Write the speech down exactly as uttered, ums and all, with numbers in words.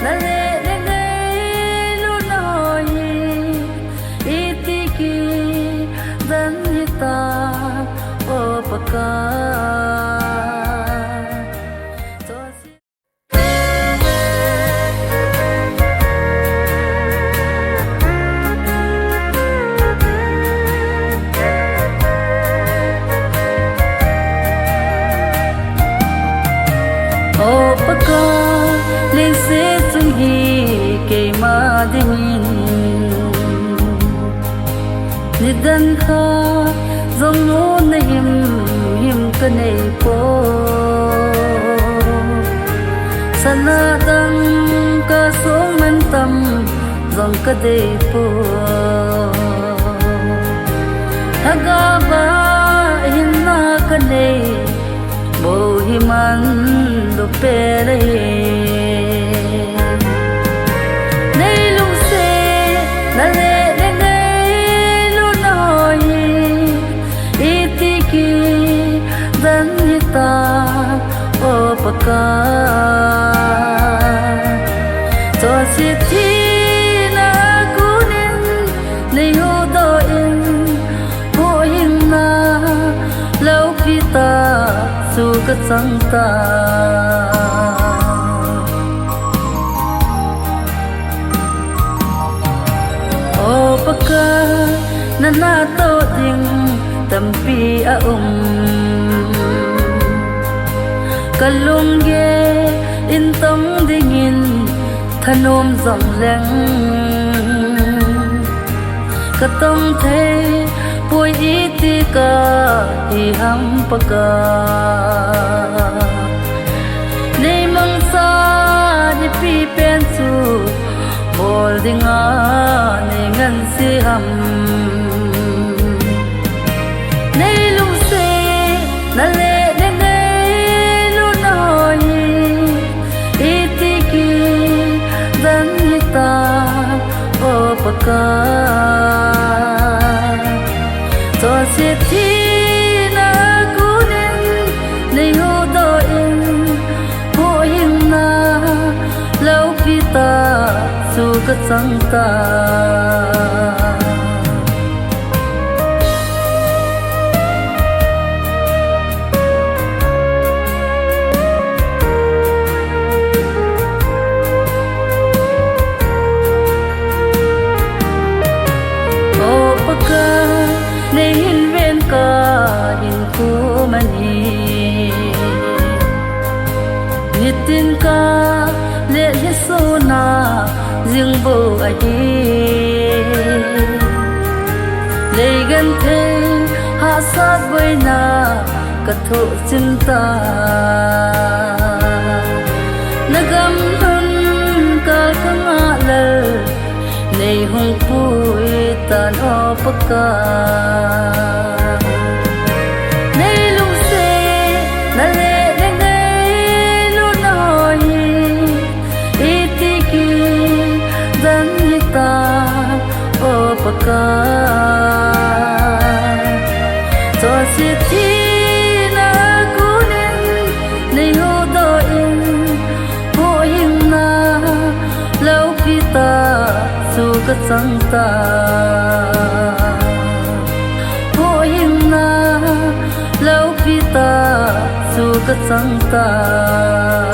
Naleh le ngailut nahoi hi iti kidan hita, O Pakai. O Pakai, leiset chung hi keima dingin nidan khat jong nuna himhim kaneipoi. Sana dangka song mantam jong kadeipoi. Lhagao a hinna kanei bou hi manlu pen ahi. Neilungset naleh le ngailut nahoi hi iti kidan hita, O Pakai. Chonset thina kunin neihuhdoh in, huhhingna loupi tah chu kachang tai. O Pakai, nanatoh ding tampi aum. Kalunggel in tong dingin thanom jongleng, katong theipoi, iti kahi ham Pakai. Neimangcha nipi pen chu bol dinga neingansei ham? Neilungset naleh le ngailut nahoi hi iti kidan hita, O Pakai. Chonset thina kunin neihuhdoh in, huhhingna loupi tah chu kachang tai. O Pakai, neihin ven kahinkho man hi. Nitin kah le lhisona jing bou ahi. Leigenthei hahsat boina kathoh chim tai. Nagam lhun kal kangah lal neihung pui tan, O Pakai. Neilungset naleh le ngailut nahoi hi iti kidan hita, O Pakai. Chonset thina kunin neihuhdoh in, huhhingna loupi tah chu kachang tai. Huhhingna loupi tah chu kachang tai.